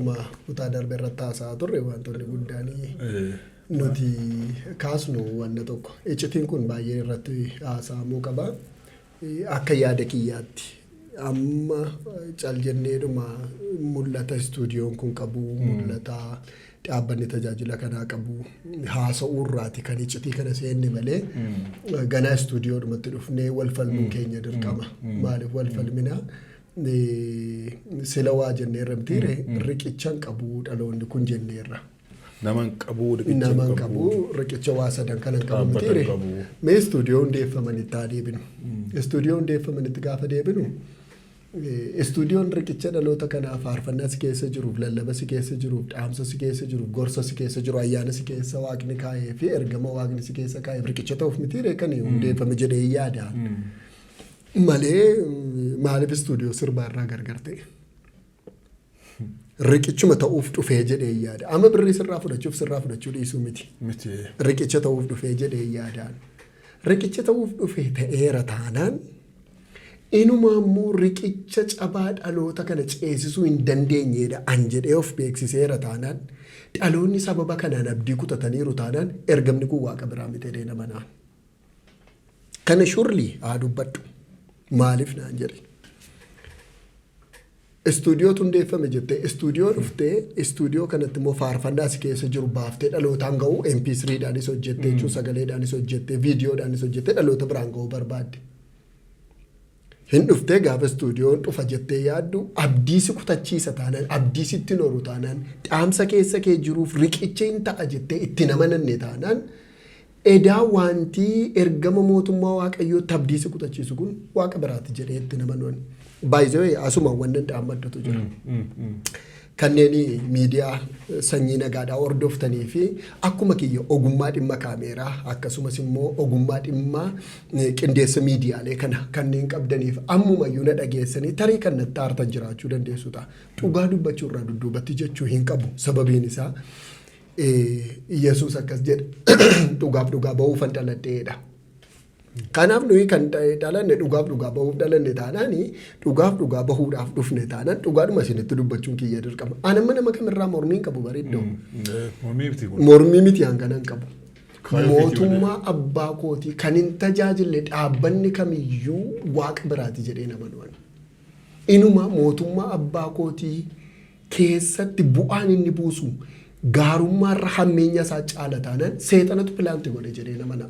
Akkuma kutaa darbe irratti haasa'aa turre, wantoonni guddaanii nuti kaasnu wanna tokko. Iccitiin kun baay'ee irratti haasa'amuu qaba. Akka yaada kiyyaatti amma cal jenneedhuma mul'ata istuudiyoon kun qabu, mul'ata dhaabbanni tajaajila kanaa qabu haasa'uurraati kan iccitii kana seenne malee, ganaa istuudiyoodhumatti dhufnee wal falmuun keenya dirqama. Maaliif wal falminaa? Sila waa jenneerra mitiire? Riqicha hin qabu dhaloonni kun jenneerra. Nama hin qabu, riqicha Nama hin hin qabu, riqicha waa sadan kana hin qabu Dhaabbata hin mitiire? qabu. Mee istuudiyoo hundeeffamanitti haa deebinu. Istuudiyoo hundeeffamanitti gaafa deebinu, istuudiyoon riqicha dhaloota kanaa faarfannaa si keessa jiruuf, lallaba si keessa jiruuf, dhaamsa si keessa jiruuf, gorsa si keessa jiru, ayyaana si keessa Waaqni kaa'ee fi ergama Waaqni si keessa kaa'eef riqicha ta'uuf mitiire kan hundeeffame jedhee yaada. Malee maaliif istuudiyoo sirbaarraa gargar ta'e? Riqichuma ta'uuf dhufee jedhee yaada. Amma birrii sirraa fudhachuuf sirraa fudhachuu dhiisuu miti. Miti. Riqicha ta'uuf dhufee jedhee yaadaan. Riqicha ta'uuf dhufee ta'eera taanaan, inuma immoo riqicha cabaa dhaloota kana ceesisuu hin dandeenyedha an jedhee of beeksiseera taanaan, dhaloonni sababa kanaan abdii kutataniiru taanaan, ergamni kun Waaqa biraa miti jedhee nama naan. Kana surely haa dubbadhu. Maaliif naan jedhe. Istuudiyootu hundeeffame jettee istuudiyoo dhuftee, istuudiyoo kanatti immoo faarfannaa si keessa jiru baaftee dhalootaan ga'u, MP3dhaanis hojjettee jechuun, sagaleedhaanis hojjettee, viidiyoodhaanis hojjettee dhaloota biraan ga'uu barbaadde. Hin dhuftee, gaafa istuudiyoon dhufa jettee yaaddu abdii si kutachiisa taanaan, abdii sitti noru taanaan, dhaamsa keessa kee jiruuf riqicha hin ta'a jettee itti namananne taanaan, edaa wanti ergama mootummaa Waaqayyootti abdii si kutachiisu kun Waaqa biraati jedhee itti namanuun. Baay'ee asuma wannan dhaammaddutu jira. Kanneen miidiyaa Sanyii Nagaadhaa hordoftanii fi akkuma kiyya ogummaa dhimma kaameeraa, akkasumas immoo ogummaa dhimma qindeessa miidiyaalee kana kanneen qabdaniif, ammumayyuu na dhageessanii tarii kan natti aartan jiraachuu dandeessu ta'a. Dhugaa dubbachuu irraa dudduubatti jechuu hin qabu. Sababiin isaa Yesuus akkas jedhe, "Dhugaaf dhugaa ba'uufan dhaladheedha." Kanaaf nuyi kan dhalanne dhugaaf dhugaa bahuuf dhalanne taanaani, dhugaaf dhugaa bahuudhaaf dhufne taanaan, dhugaadhuma isinitti dubbachuun kiyya dirqama. Ani amma nama kamirraa mormii hin qabu bareeddoo. Mormii miti kun. Mormii miti hangana hin qabu. Kaayyoo ofiitii. Mootummaa abbaa kootii kan hin tajaajille dhaabbanni kamiyyuu Waaqa biraati jedhee nama nuwan. Inuma mootummaa abbaa kootii keessatti bu'aan inni buusu gaarummaarra hammeenya isaa caala taanaan, seexanatu plant godhe jedhee nama na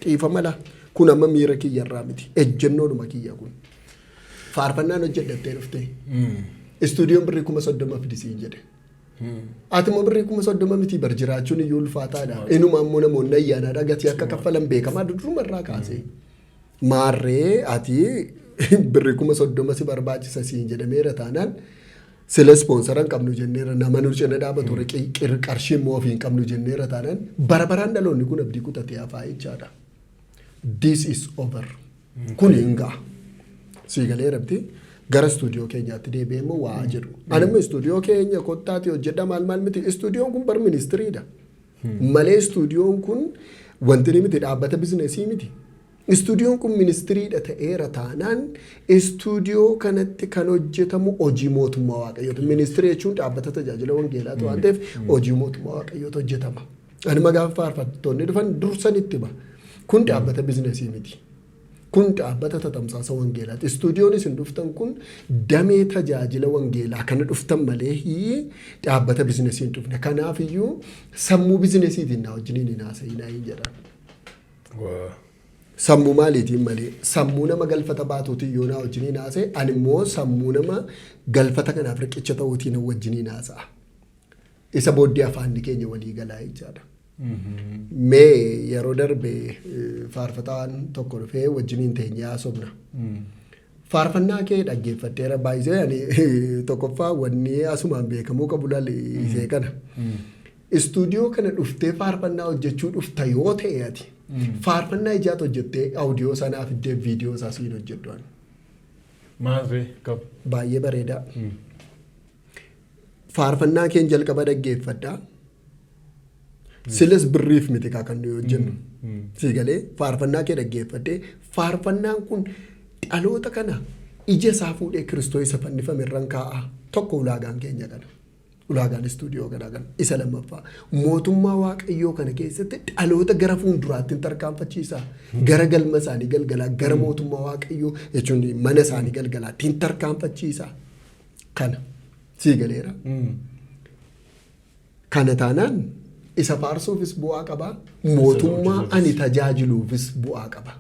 dhiifama laa. Kun amma miira kiyyarraa miti, ejjennoodhuma kiyya kun. Faarfannaan hojjedhattee dhuftee istuudiyoon birrii 30,000 fidisiin jedhe. Ati immoo birrii 30,000 miti bar, jiraachuun iyyuu ulfaataadha. Inuma ammoo namoonni ayyaanaadha gatii akka kaffalan beekamaa duruma irraa kaasee. Maarree ati birrii 30,000 si barbaachisa siin jedhameera taanaan, sila sponsor hin qabnu jenneera, nama nu cina dhaabatu qarshii immoo ofii hin qabnu jenneera taanaan, bara baraan dhaloonni kun abdii kutatee hafaa jechaadha. This is over. Kun hin ga'a. Sii galee rabbi gara istuudiyoo keenyaatti deebi'ee immoo waa jedhu. Ani immoo istuudiyoo keenya kottaati hojjedha maal maal miti. Istuudiyoon kun bar ministry dha. Malee istuudiyoon kun wanti inni miti, dhaabbata business miti. Istuudiyoon kun ministry dha ta'eera taanaan, istuudiyoo kanatti kan hojjetamu hojii mootummaa Waaqayyooti. Ministry jechuun dhaabbata tajaajila wangeelaatu waan ta'eef, hojii mootummaa Waaqayyootu hojjetama. Ani gaafa faarfattoonni dhufan dursan itti hima. Kun dhaabbata business miti. Kun dhaabbata tatamsaasa wangeelaati. Istuudiyoon isin dhuftan kun damee tajaajila wangeelaa kana dhuftan malee dhaabbata business hin dhufne. Kanaaf iyyuu sammuu business iitiin na wajjiniin hin haasa'inaa hin jedhan. Sammuu maaliitiin malee, sammuu nama galfata baatuutiin yoo na wajjiniin haasa'e, ani immoo sammuu nama galfata kanaaf riqicha ta'uutiin wajjiniin haasa'a. Isa booddee afaanni keenya walii galaa jechaadha. Mee yeroo darbe faarfataan tokko dhufee wajjiniin teenyee haasofna. Faarfannaa kee dhaggeeffadheera baay'isee. Ani tokkoffaa wanni asumaan beekamuu qabu laali ishee kana. Istuudiyoo kana dhuftee faarfannaa hojjechuu dhufta yoo ta'e, ati faarfannaa ijaatu hojjettee audio sanaa fiddee viidiyoo isaa siin hojjedhu ani. Maal ree qabu? Baay'ee bareedaa. Faarfannaa keen jalqaba dhaggeeffadhaa. Silas birriif miti kaa kan nuyi hojjennu. Sii galee, faarfannaa kee dhaggeeffadhee, faarfannaan kun dhaloota kana ija isaa fuudhee Kiristoos isa fannifame irraan kaa'a. Tokko ulaagaan keenya kana. Ulaagaan istuudiyoo kanaa kana. Isa lammaffaa, mootummaa Waaqayyoo kana keessatti dhaloota gara fuulduraatti hin tarkaanfachiisa. Gara galma isaanii galgalaa, gara mootummaa Waaqayyoo jechuun mana isaanii galgalaatti hin tarkaanfachiisa. Kana sii galeera. Kana taanaan isa faarsuufis bu'aa qaba. Mootummaa ani tajaajiluufis bu'aa qaba.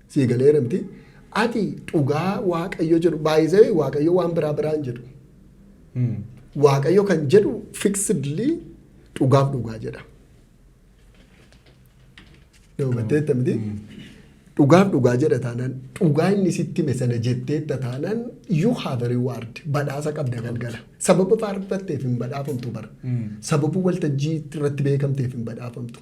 Sii galeera miti. Ati dhugaa Waaqayyo jedhu baay'isee, Waaqayyo waan biraa biraan jedhu. Waaqayyo kan jedhu fixedly dhugaaf dhugaa jedha. Hubatteetta miti? Dhugaaf dhugaa jedha taanaan, dhugaa inni sitti hime sana jetteetta taanaan, you have a reward, badhaasa qabda galgala. Sababa faarfatteef hin badhaafamtu bara. Sababa waltajjii irratti beekamteef hin badhaafamtu.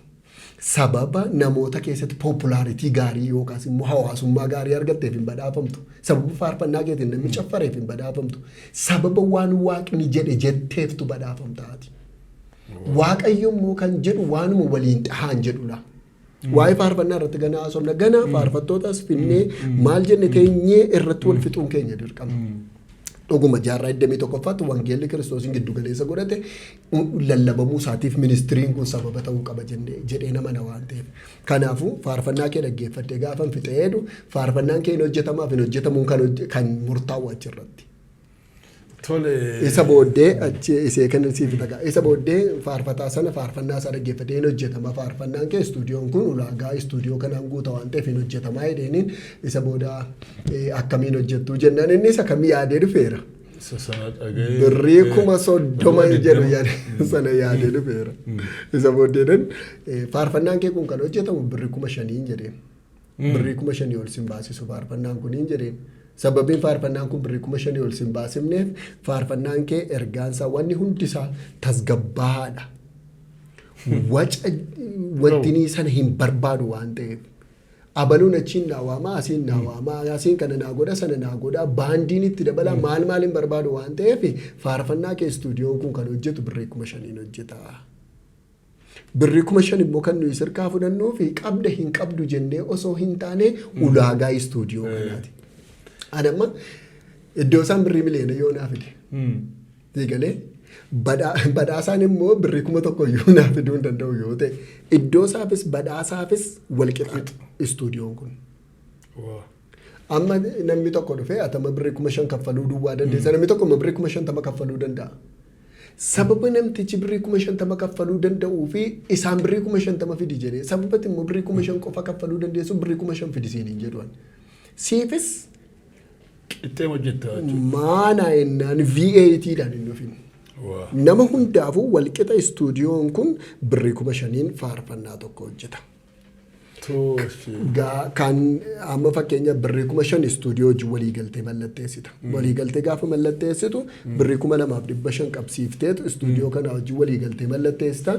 Sababa namoota keessatti popularity gaarii yookaas immoo hawaasummaa gaarii argatteef hin badhaafamtu. Sababa faarfannaa keetiin namni caffareef hin badhaafamtu. Sababa waan Waaqni jedhe jetteeftu badhaafamtaati. Waaqayyo immoo kan jedhu waanuma waliin dhahaan jedhudha. Waa'ee faarfannaa irratti ganaa haasofna. Ganaa faarfattootas finnee maal jenne teenyee irratti wal fixuun keenya dirqama. Dhuguma jaarraa 21ffaatti wangeelli Kiristoosiin giddu galeessa godhate lallabamuu isaatiif ministry-n kun sababa ta'uu qaba jennee jedhee nama na waan ta'eef. Kanaafuu faarfannaa kee dhaggeeffadhee gaafan fixee jedhu, faarfannaan kee hin hojjetamaaf hin hojjetamuun kan murtaa'u achirratti. Tole. Isa booddee achi isee kan siif ta'a. Isa booddee faarfataa sana faarfannaa isaa dhaggeeffatee, hin hojjetama faarfannaan kee, istuudiyoon kun ulaagaa istuudiyoo kanaan guuta waan ta'eef hin hojjetamaa jedheeniin. Isa booda akkamiin hojjettu jennaan, innis akkamii yaadee dhufeera. Isa sana dhaga'ee. Birrii 30,000 jedhu yaade sana yaadee dhufeera. Isa booddeedhaan faarfannaan kee kun kan hojjetamu birrii 5,000n jedheen. Birrii 5,000 ol sin baasisu faarfannaan kuniin jedheen. Sababiin faarfannaan kun birrii 5,000 ol sin baasifneef, faarfannaan kee ergaansaa wanni hundisaa tasgabbaa'aadha. Waca wantinii sana hin barbaadu waan ta'eef. Abaluun achiin naa waamaa, asiin naa waamaa, asiin kana naa godha, sana naa godha, baandiin itti dabala, maal maal hin barbaadu waan ta'eef, faarfannaa kee istuudiyoon kun kan hojjetu birrii 5,000n hojjeta. Birrii 5,000 immoo kan nuyi sirkaa fudhannuu fi qabda hin qabdu jennee osoo hin taane ulaagaa istuudiyoo kanaati. Ani amma iddoo isaan birrii miliyoona yoo naa fide. Galee badhaasaan immoo birrii 1,000 iyyuu naa fiduu hin danda'u yoo ta'e, iddoo isaafis badhaasaafis wal qixa istuudiyoon kun. Amma namni tokko dhufee atama birrii 5,000 kaffaluu duwwaa dandeessa. Namni tokko immoo birrii 50,000 kaffaluu danda'a. Sababa namtichi birrii 50,000 kaffaluu danda'uu fi isaan birrii 50,000 fidi jedhee, sababatti immoo birrii 5,000 qofa kaffaluu dandeessu birrii 5,000 fidi siin hin jedhu. Siifis Qixxee hojjetta jechuudha. Maanaa ennaan V8dhaan hin dhufin. Nama hundaafuu walqixa istuudiyoon kun birrii 5,000n faarfannaa tokko hojjeta. Kan amma fakkeenya birrii 5,000 istuudiyoo wajjin waliigaltee mallatteessita. Waliigaltee gaafa mallatteessitu birrii 2,500 qabsiifteetu istuudiyoo kana wajjin waliigaltee mallatteessita.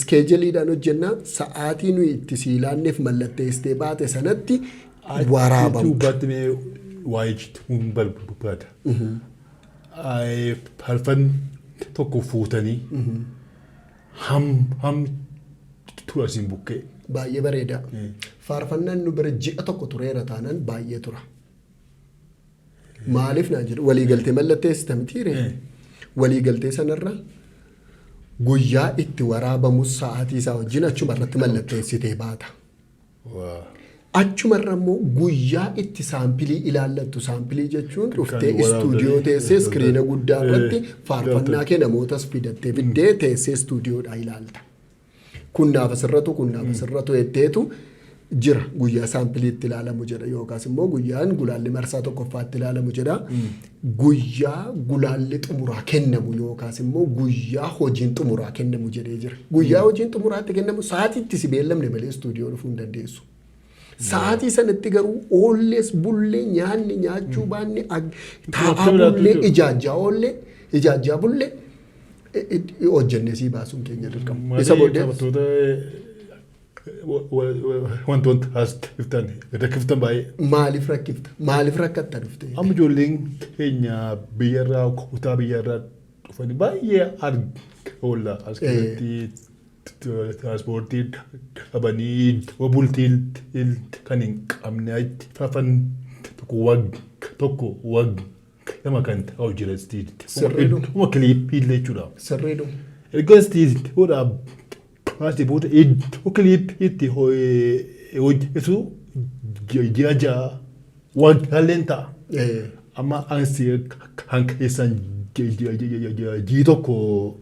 Schedule-iidhaan hojjennaa, sa'aatii nuyi itti siilaanneef mallatteessitee baate sanatti waraabamta. Gubbaatti mee waa'ee hin barbaada. Faarfan tokko fuutanii ham tura siin bukkee? Baay'ee bareeda. Faarfannaan nu bira ji'a tokko tureera taanaan baay'ee tura. Maaliif naan jedhu, waliigaltee mallatteessita mitiire? Waliigaltee sanarra guyyaa itti waraabamu sa'aatii isaa wajjin achuma irratti mallatteessitee baata. Achumarra immoo guyyaa itti sample ilaallattu, sample jechuun dhuftee istuudiyoo teessee screen guddaa irratti faarfannaa kee namootas fidattee fiddee teessee istuudiyoodhaa ilaalta. Kun naaf asirratu, kun naaf asirratu jetteetu jira, guyyaa sample itti ilaalamu jedha, yookaas immoo guyyaan gulaalli marsaa tokkoffaatti ilaalamu jedha. Guyyaa gulaalli xumuraa kennamu yookaas immoo guyyaa hojiin xumuraa kennamu jedhee jira. Guyyaa hojiin xumuraatti kennamu sa'aatiitti si beellamne malee istuudiyoo dhufuu hin dandeessu. Sa'aatii sanatti garuu oollees bullee, nyaanni nyaachuu baanne, taa'aa bullee, ijaajjaa oollee, ijaajjaa bullee, hojjennee sii baasuun keenya dirqama. Isa booddee taphattoota wantoota as dhiftan rakkiftan baay'ee. Maaliif rakkifta? Maaliif rakkatta dhuftee? Amma ijoolleen keenya biyyarraa, kutaa biyyarraa dhufanii baay'ee arga oolla as keessatti tiraanspoortii dhabanii, bultii kan hin qabne, faafan tokko wag tokko wag 2 kan ta'u jira. Sirriidhuma. Dhuma kiliippii illee jechuudha. Sirriidhuma. Erga istiidiyoodhaa baasee booda iddoo kiliippii itti hojjetu ji'a 6 wagaalleen ta'a. Amma ansi kan keessan ji'i 1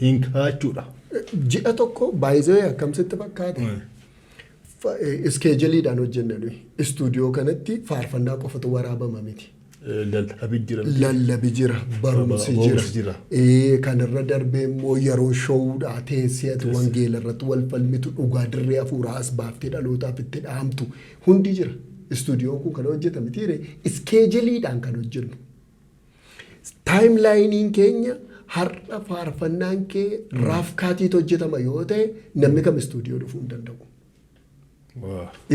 hin kaachuudha. Ji'a 1 baay'ee akkamsitti fakkaate? Scheduleiidhaan hojjenna nuyi. Istuudiyoo kanatti faarfannaa qofatu waraabama miti. Lallabii jira. Lallabi jira, barumsi Barumsi jira. Jira. Kanarra darbee immoo yeroo showdhaa teessee ati wangeela irratti wal falmitu, dhugaa dirree hafuuraa as baaftee dhalootaaf itti dhaamtu hundi jira. Istuudiyoon kun kan hojjetame tiire scheduleiidhaan kan hojjennu. Timelineiin keenya har'a faarfannaan kee rough cutiitu hojjetama yoo ta'e, namni kam istuudiyoo dhufuu hin danda'u.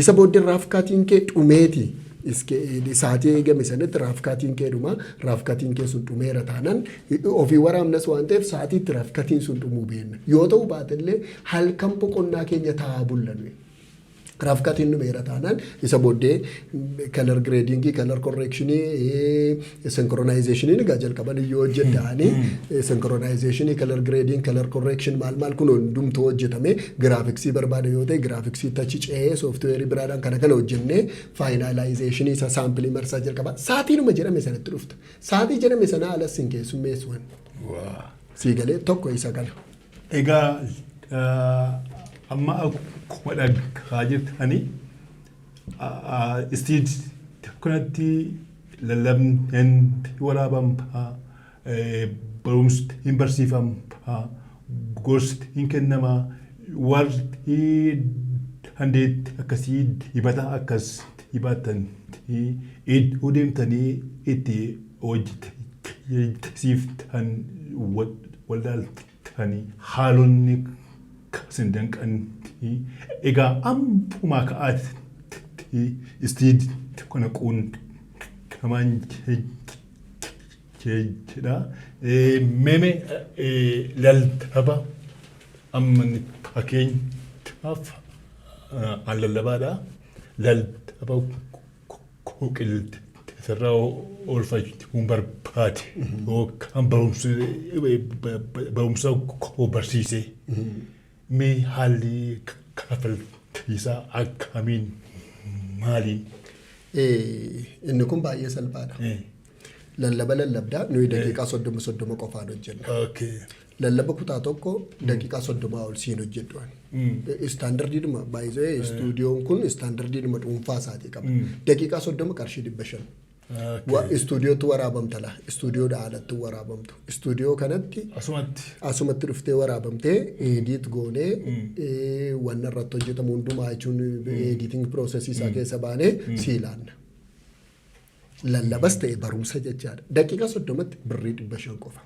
Isa booddee rough cutiin kee dhumeeti. Saatii eegame sanatti rough cutiin kee dhuma. Rough cutiin kee sun dhumeera taanaan, ofii waraabnas waan ta'eef, sa'atiitti rough cutiin sun dhumuu beenna. Yoo ta'u baatellee halkan boqonnaa keenya taa'aa bulla nuyi. Rough cutiin dhumeera taanaan, isa booddee color gradingii, color correctionii, synchronizationiin egaa jalqaban iyyuu hojjedhaanii, synchronizationii, color grading, color correction, maal maal kun hundumtuu hojjetame, graphicsii barbaada yoo ta'e graphicsii tachi ce'ee softwareii biraadhaan kana kana hojjennee finalizationii isa sampleii marsaa jalqaba sa'atiinuma jedhame sanatti dhufta. Sa'atii jedhame sana alas hin keessummeessuwan. Sii galee? Tokko isa kana. Egaa amma akkuma dhagaa jirtanii istiidiyoo kanatti lallabni hin waraabama, barumsi hin barsiifama, gorsi hin kennama, warri dandeettii akkasii hibata akkas hibaatan iddoo deemtanii itti hojjechiiftan wallaaltanii haalonni kasin danqan. Egaa ammumaa ka'aatti istiidiyoo kana quunnamaan jedha. Meme lallaba amma fakkeenyaaf an lallabaadha. Lallaba qilleensarraa oolfachuun barbaade yookaan barumsa koo barsiise. Mee haalli kaffaltiisaa akkamiin, maaliin? Inni kun baay'ee salphaadha. Lallaba lallabdaa nuyi daqiiqaa 30 30 qofaan hojjenna. Lallaba kutaa 1 daqiiqaa 30 ol siin hojjedhu. Standardiidhuma baay'ee, istuudiyoon kun standardiidhuma dhuunfaa isaatii qaba. Daqiiqaa 30 qarshii 500. Istuudiyootti waraabamta laa. Istuudiyoodha alatti waraabamtu. Istuudiyoo kanatti Asumatti. Asumatti dhuftee waraabamtee, edit goonee, wanna irratti hojjetamu hundumaa jechuun editing processii isaa keessa baanee sii ilaalla. Lallabas ta'e barumsa jechaadha. Daqiiqaa 30tti birrii 500 qofa.